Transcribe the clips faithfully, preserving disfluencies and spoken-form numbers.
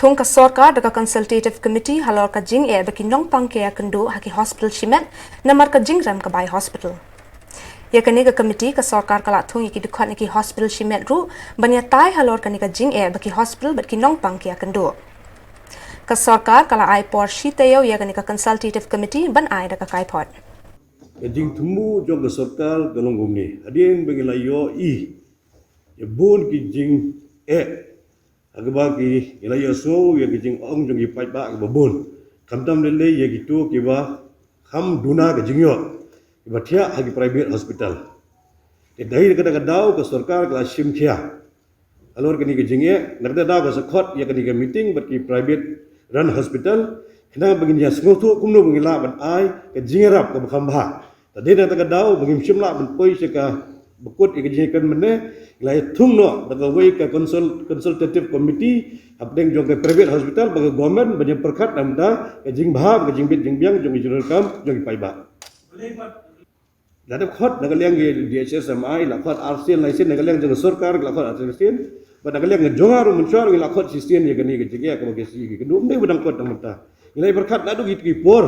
Thung ka sorkar da ka consultative committee halor ka jingeh ba ki nongpang ki ïakynduh ha ki hospital shimet namar ka jingrem ka bai hospital. Ïa kane ka committee ka sorkar ka la thung ïa ki dkhot na ki hospital shimet ruh ban ïatai halor kane ka jingeh ba ki hospital bad ki nongpang ki ïakynduh. Ka sorkar ka la ai por shi taïew ïa kane ka consultative committee ban ai da ka kaiphod. Ka jingthmu jong ka sorkar ka long kumne. Hadien ba ngi la ïohi ïa bun ki jingeh ha kaba ki ngi la ïohsngew ïa ki jingong jong ki paidbah kiba bun. Khamtam lei lei ïa kito kiba kham duna ka jingïoh kiba thiah ha ki private hospital. Te dei na kata ka daw ka sorkar ka la shim khia halor kane ka jingeh, na kata ka daw ka sa khot ïa kane ka meeting bad ki private run hospital khnang ba ngin ïa sngewthuh kumno ba ngi lah ban ai ka jingïarap kaba kham bha. Te dei na kata ka daw ba ngim shym lah ban poi sha kaba kut ïa ka jingkren mynne, ngi la ïa thung noh da kawei ka consult, consultative committee hapdeng jong ka private hospital bad ka government ban ïa pyrkhat na ka bynta ka jingbha bad ka jingbit jingbiang jong ka jingdonkam jong ki paidbah. La dep khot na ka liang ki D H S M I, la khot arsien, la sien na ka liang jong ka sorkar, la khot arsien. Bad na ka liang jong nga ruh mynshuwa ruh la khot shisien ïa kane ka jingeh kaba ki sngi ki kynduh, ym dei ba dang khot tang mynta. Ngi la ïa pyrkhat naduh kito ki por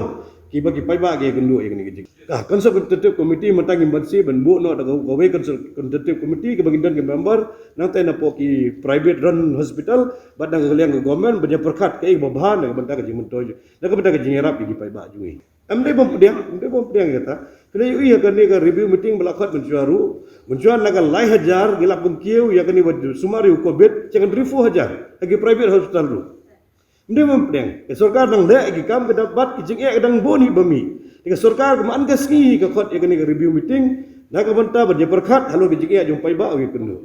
kiba ki paidbah ki ïakynduh ïa kane ka jingeh. Ka consultative committee mynta ngim banse ban buh noh da kawei consultative committee kaba ngin don ki member nangta napoh ki private run hospital bad na ka liang ka government ban ïa pyrkhat kaei kaba bha na ka bynta ka jingmyntoi, na ka bynta ka jingïarap ïa ki paidbah jong ngi. Ym dei bym pdiang, ym dei bym pdiang ïa kata. Kane ïa kane ka review meeting ba la khot mynshuwa ruh, mynshuwa na ka lai hajar ngi la pynkiew ïa kane ba sumar ïa u covid, sha ka hynriewphew hajar ha ki private hospital ruh. Ym dei bym pdiang, ka sorkar dang leh ïa ki kam ka dap bad ki jingeh ka dang bun hi ba mih. Te ka sorkar ka man ka sngi ka khot ïa kane ka review meeting na ka bynta ban ïa pyrkhat halor ka jingeh jong paidbah ïa kynduh.